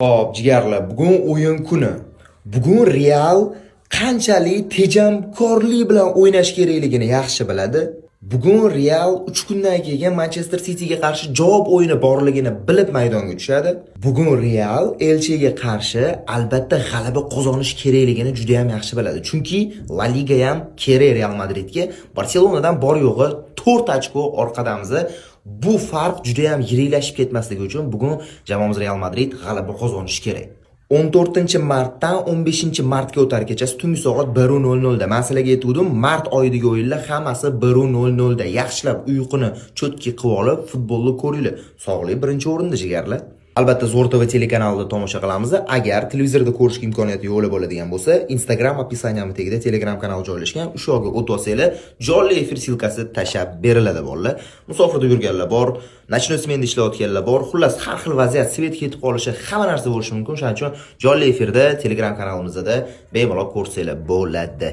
Xo'p, jigarlar, bugun o'yin kuni. Bugun Real qanchalik tejamkorlik bilan o'ynash kerakligini yaxshi biladi. Bugun Real 3 kundan keyin Manchester Cityga qarshi javob o'yini borligini bilib maydonga tushadi. Bugun Real Elchega qarshi albatta g'alaba qozonish kerakligini juda ham yaxshi biladi. Chunki La Liga ham kerak Real Madridga. Barselonadan bor yo'g'i 4 ochko orqadamiz. Bu farq juda ham yiriklashib ketmasligi uchun bugun jamoamiz Real Madrid g'alaba qozonishi kerak. 14-martdan 15-martga o'tar kechasi tungi soat 1:00 da. Men sizlarga aytgandim, mart oyidagi o'yinlar hammasi 1:00 da. Yaxshilab uyquni чётко qilib olib, futbolni ko'ringlar. Sog'lik birinchi o'rinda, jigarlar. Albatta, Zo'r TV telekanalida tomosha qilamiz. Agar televizorda ko'rishga imkoniyati yo'q bo'ladigan bo'lsa, Instagram описание tagida Telegram kanal joylashgan. O'sha yerga o'tib olsanglar, jonli efir ссылка si tashlab beriladi, bolalar. Musofirda yurganlar bor, ночной смена da ishlayotganlar bor. Xullas, har xil vaziyat, свет ketib qolishi, hamma narsa bo'lishi mumkin. Shuning uchun jonli efirda Telegram kanalimizda bemalol ko'rsanglar bo'ladi.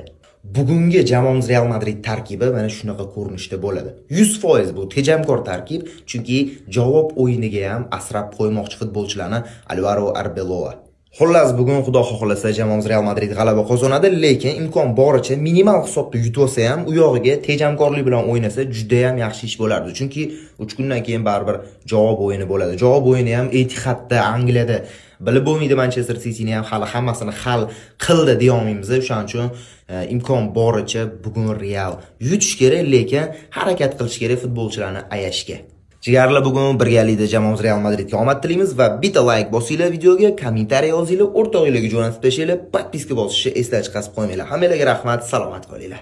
Bugungi jamoamiz Real Madrid tarkibi mana shunaqa ko'rinishda bo'ladi. 100% bu tejamkor tarkib, chunki javob o'yiniga ham asrab qo'ymoqchi futbolchilarni Alvaro Arbeloa. Xullas, bugun Xudo xohlasa, jamoamiz Real Madrid g'alaba qozonadi, lekin imkon boricha minimal hisobda yutib olsa ham, u yog'iga tejamkorlik bilan o'ynasa juda ham yaxshi ish bo'lardi. Chunki 3 kundan keyin baribir javob o'yini bo'ladi. Javob o'yini ham Etihadda, Angliyada. Bilib bo'lmaydi, Manchester Cityni ham hali hammasini hal qildi deya olmaymiz. O'shaning uchun imkon boricha bugun Real yutish kerak, lekin harakat qilish kerak futbolchilarni ayashga. Jigarlar, bugun birgalikda jamoamiz Real Madridga omad tilaymiz va bitta like bosinglar videoga, kommentariy yozinglar, o'rtog'inglarga jo'natib tashlanglar, подписка bosishni esdan chiqarib qo'ymanglar. Hammanglarga rahmat, salomat qolinglar.